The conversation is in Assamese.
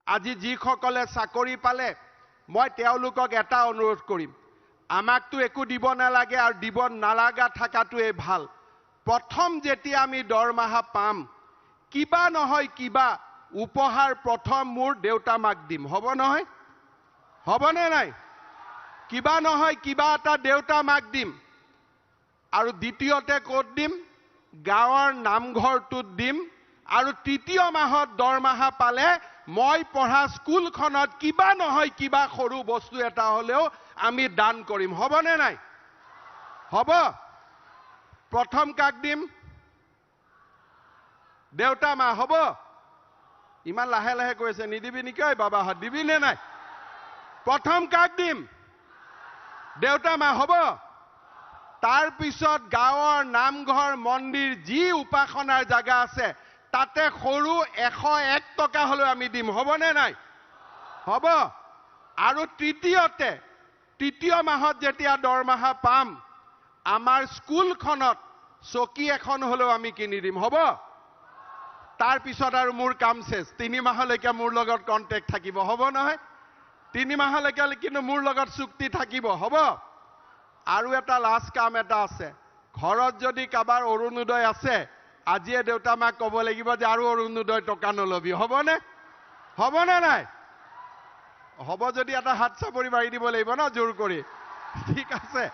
আজি যিসকলে চাকৰি পালে, মই তেওঁলোকক এটা অনুৰোধ কৰিম, আমাকতো একো দিব নালাগে আৰু দিব নালাগা থকাটোৱেই ভাল। প্ৰথম যেতিয়া আমি দৰমহা পাম, কিবা নহয় কিবা উপহাৰ প্ৰথম মোৰ দেউতা মাক দিম, হ'ব নহয়? হ'বনে নাই? কিবা নহয় কিবা এটা দেউতা মাক দিম। আৰু দ্বিতীয়তে ক'ত দিম? গাঁৱৰ নামঘৰটোত দিম। আৰু তৃতীয় মাহত দৰমহা পালে মই পঢ়া স্কুলখনত কিবা নহয় কিবা সৰু বস্তু এটা হ'লেও আমি দান কৰিম, হ'বনে নাই? হ'ব। প্ৰথম কাক দিম? দেউতা মা, হ'ব? ইমান লাহে লাহে কৈছে, নিদিবি নেকি ঐ বাবাহঁত? দিবি নে নাই? প্ৰথম কাক দিম? দেউতা মা, হ'ব? তাৰপিছত গাঁৱৰ নামঘৰ, মন্দিৰ, যি উপাসনাৰ জাগা আছে তাতে সৰু 101 টকা হ'লেও আমি দিম, হ'বনে নাই? হ'ব। আৰু তৃতীয়তে, তৃতীয় মাহত যেতিয়া দৰমহা পাম, আমাৰ স্কুলখনত চকী এখন হ'লেও আমি কিনি দিম, হ'ব? তাৰপিছত আৰু মোৰ কাম শেষ। 3 মাহলৈকে মোৰ লগত কণ্টেক্ট থাকিব, হ'ব নহয়? 3 মাহলৈকে কিন্তু মোৰ লগত চুক্তি থাকিব, হ'ব? আৰু এটা লাষ্ট কাম এটা আছে। ঘৰত যদি কাৰোবাৰ অৰুণোদয় আছে, আজিয়ে দেউতা মাক ক'ব লাগিব যে আৰু অৰুণোদয় টকা নলবি, হ'বনে? হ'বনে নাই? হ'ব যদি এটা হাত চাপৰি মাৰি দিব লাগিব ন জোৰ কৰি। ঠিক আছে।